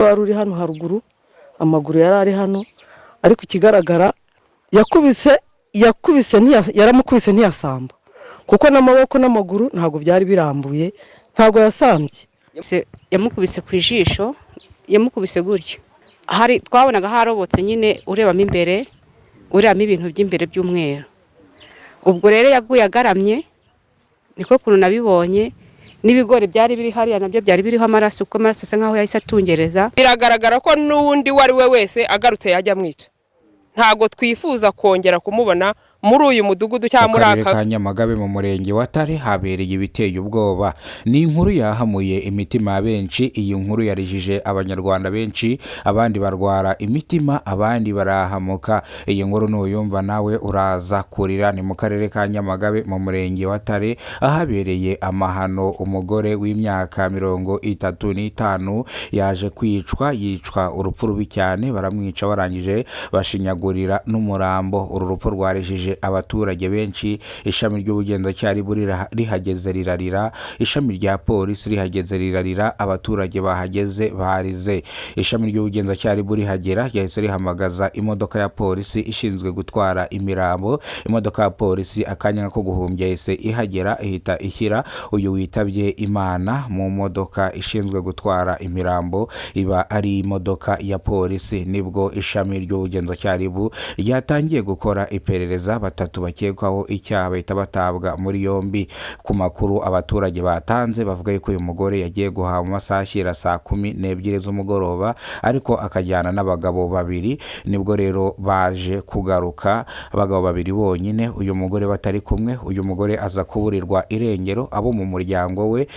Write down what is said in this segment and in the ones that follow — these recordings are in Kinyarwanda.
Wari uri hano haruguru, amaguru yari ari hano, ariko ikigaragara yakubise yaramukubise ntiyasamba, kuko n'amaboko n'amaguru ntabwo byari birambuye, ntabwo yasambye. Yamukubise ku ijisho, yamukubise gutyo, hari twabonaga harobotse nyine, urebamo imbere, urebamo ibintu by'imbere by'umweru. Ubwo rero yaguye agaramye, niko kuntu nabibonye. N'ibigori byari biri hariya nabyo byari biriho amaraso, kuko amaraso asa nkaho yahise atungereza. Biragaragara ko n'uwundi uwo ari we wese agarutse yajya amwica. Ntabwo twifuza kongera kumubona muri uyu mudugudu cyangwa Mu muri karere aka ka Nyamagabe, mu murenge wa Tare, habereye ibiteye ubwoba. Ni inkuru yahamuye imitima ya benshi. Iyi nkuru yarijije Abanyarwanda benshi, abandi barwara imitima, abandi barahamuka. Iyi nkuru nuyumva nawe uraza kurira. Ni mu karere ka Nyamagabe, mu murenge wa Tare, ahabereye amahano. Umugore w'imyaka 35 yaje kwicwa, yicwa urupfu rubi cyane. Baramwica, barangije bashinyagurira n'umurambo. Uru rupfu rwarijije abaturage benshi. Ishami ry'ubugenzacyaha rihageze rirarira, ishami rya polisi rihageze rirarira, abaturage bahageze barize. Ishami ry'ubugenzacyaha rihagera ryahise rihamagaza imodoka ya polisi ishinzwe gutwara imirambo. Imodoka ya polisi akanya ko guhumbya yahise ihagera, ihita ishyira uyu witabye Imana mu modoka ishinzwe gutwara imirambo, iba ari imodoka ya polisi. Nibwo ishami ry'ubugenzacyaha RIB ryatangiye gukora iperereza, batatu bakekwaho icyaha bahita batabwa muri yombi. Ku makuru abaturage batanze, bavuga yuko uyu mugore yagiye guhaha mu masaha ashyira saa 12 z'umugoroba, ariko akajyana n'abagabo babiri. Nibwo rero baje kugaruka abagabo babiri bonyine, uyu mugore batari kumwe. Uyu mugore aza kuburirwa irengero, abo mu muryango we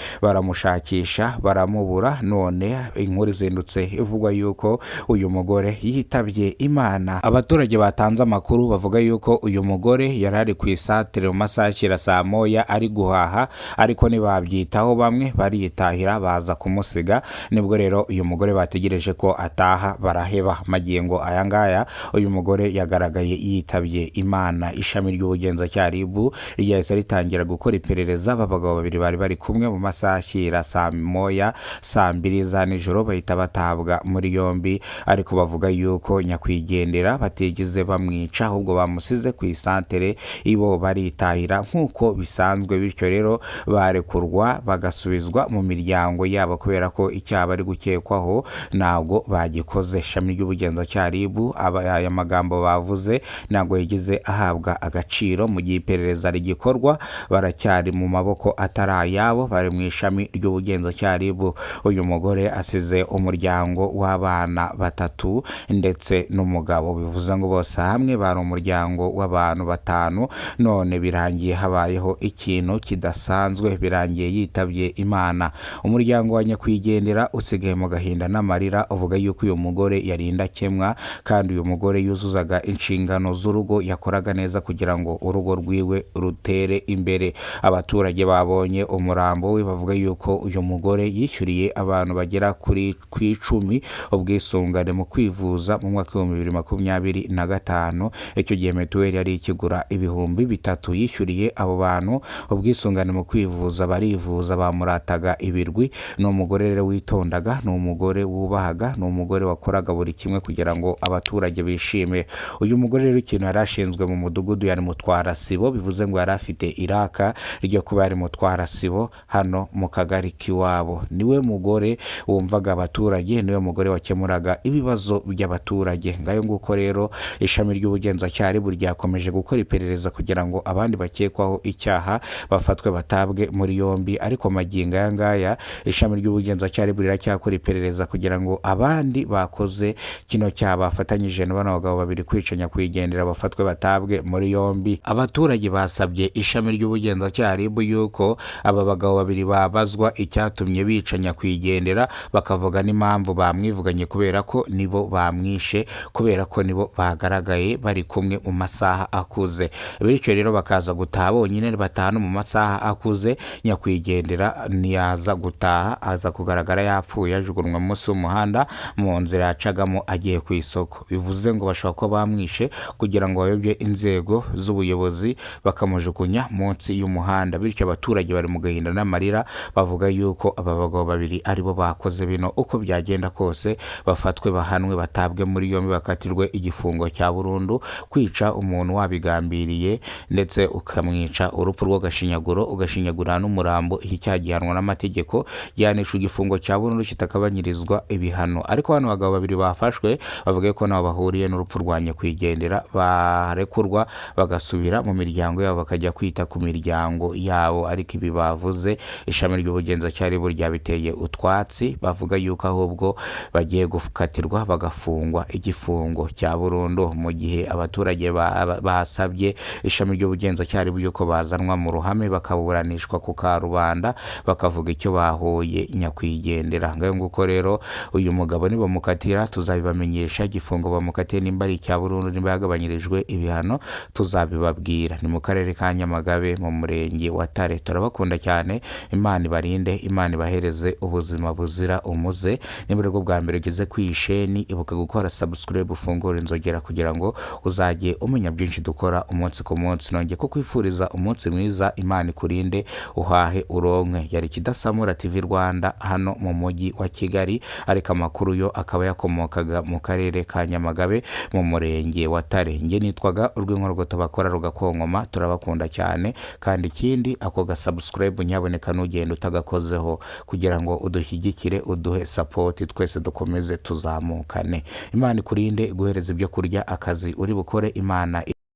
baramushakisha baramubura. None inkuru izindutse ivugwa yuko uyu mugore yitabye Imana. Abaturage batanze amakuru bavuga yuko uyu mugore yari ari ku isatere mu masaha ashyira saa 1 ari guhaha, ariko ntibabyitaho, bamwe bariyitahira baza kumusiga. Nibwo rero uyu mugore bategereje ko ataha baraheba. Magingo aya ngaya uyu mugore yagaragaye yitabye Imana. Ishami ry'ubugenzacyaha RIB ryahise ritangira gukora iperereza. Abagabo babiri bari bari kumwe mu masaha ashyira saa 1, saa 2 za nijoro bahita batabwa muri yombi, ariko bavuga yuko nyakwigendera batigeze bamwica, ahubwo bamusize ku isantere ibo baritahira nk'uko bisanzwe. Bityo rero barekurwa bagasubizwa mu miryango yabo, kubera ko icyaha bari gukekwaho ntabwo bagikoze. Ishami ry'ubugenzacyaha RIB, aya magambo bavuze ntabwo yigeze ahabwa agaciro. Mu gihe iperereza rigikorwa, baracyari mu maboko atari ayabo, bari mu ishami ry'ubugenzacyaha RIB. Uyu mugore asize umuryango w'abana batatu ndetse n'umugabo, bivuze ngo bose hamwe bari umuryango w'abantu batanu. None birangiye habayeho ikintu kidasanzwe, birangiye yitabye Imana. Umuryango wa nyakwigendera usigaye mu gahinda n'amarira, uvuga yuko uyu mugore yari indakemwa, kandi uyu mugore yuzuzaga inshingano z'urugo, yakoraga neza kugira ngo urugo rwiwe rutere imbere. Abaturage babonye umurambo we bavuga yuko uyu mugore yishyuriye abantu bagera kuri ku 10 ubwisungane mu kwivuza mu mwaka w'2025. Icyo gihe mituweli yari ikigura 3000. Yishyuriye abo bantu ubwisungane mu kwivuza, barivuza, bamurataga ibirwi. Ni umugore rero witondaga, ni umugore wubahaga, ni umugore wakoraga buri kimwe kugira ngo abaturage bishime. Uyu mugore rero ikintu yari ashinzwe mu mudugudu, yari mutwarasibo, bivuze ngo yari afite iraka ryo kuba yari mutwarasibo hano mu kagari k'iwabo. Niwe mugore wumvaga abaturage, niwe mugore wakemuraga ibibazo by'abaturage. Ngayo nguko rero, ishami ry'ubugenzacyaha RIB ryakomeje gukora iperereza kugira ngo abandi bakekwaho icyaha bafatwe batabwe muri yombi, ariko magingo aya ngaya ishami ry'ubugenzacyaha RIB riracyakora iperereza kugira ngo abandi bakoze kino cyaha bafatanyije na bano bagabo babiri kwica nyakwigendera bafatwe batabwe muri yombi. Abaturage basabye ishami ry'ubugenzacyaha RIB yuko aba bagabo babiri babazwa icyatumye bica nyakwigendera, bakavuga n'impamvu bamwivuganye, kubera ko nibo bamwishe, kubera ko nibo bagaragaye bari kumwe mu masaha akuze. Bityo rero bakaza gutaha bonyine, bataha no mu masaha akuze. Nyakwigendera ntiyaza gutaha, aza kugaragara yapfuye, ajugunywa munsi y'umuhanda mu nzira yacagamo agiye ku isoko. Bivuze ngo bashobora kuba bamwishe kugira ngo bayobye inzego z'ubuyobozi, bakamujugunya munsi y'umuhanda. Bityo abaturage bari mu gahinda n'amarira, bavuga yuko aba bagabo babiri aribo bakoze bino. Uko byagenda kose bafatwe, bahanwe, batabwe muri yombi, bakatirwe igifungo cya burundu. Kwica umuntu wabigambiriye ndetse ukamwica urupfu rw'agashinyaguro, ugashinyagura n'umurambo, iki cyaha gihanwa n'amategeko, gihanishwa igifungo cya burundu kitakabanyirizwa ibihano. Ariko bano bagabo babiri bafashwe bavuga ko nabo bahuriye n'urupfu rwa nyakwigendera, barekurwa bagasubira mu miryango yabo, bakajya kwita ku miryango yabo. Ariko ibi bavuze, ishami ry'ubugenzacyaha RIB ryabiteye utwatsi, bavuga yuko ahubwo bagiye gukatirwa bagafungwa igifungo cya burundu, mu gihe abaturage basabye ishami ry'ubugenzacyaha RIB yuko bazanwa mu ruhame bakaburanishwa ku karubanda, bakavuga icyo bahuye nyakwigendera. Ngayo nguko rero, uyu mugabo nibamukatira tuzabibamenyesha, igifungo bamukatiye nimba ari icya burundu, nimba yagabanyirijwe ibihano tuzabibabwira. Ni mu karere ka Nyamagabe mu murenge wa Tare. Turabakunda cyane, Imana ibarinde, Imana ibahereze ubuzima buzira umuze. Niba aribwo bwa mbere ugeze ku iyi sheni, ibuka gukora subscribe, ufungure inzogera kugira ngo uzajye umenya byinshi dukora umunsi ku munsi. Nongeye kukwifuriza umunsi mwiza, Imana ikurinde, uhahe uronke. Yari Kidasamura TV Rwanda hano mu mujyi wa Kigali, ariko amakuru yo akaba yakomokaga mu karere ka Nyamagabe mu murenge wa Tare. Njye nitwaga Urw'inkorogoto bakora rugakonkoma. Turabakunda cyane, kandi ikindi ako ga subscribe nyaboneka ntugende utagakozeho kugira ngo udushyigikire, uduhe support, twese dukomeze tuzamukane. Imana ikurinde, iguhereze ibyo kurya, akazi uri bukore Imana.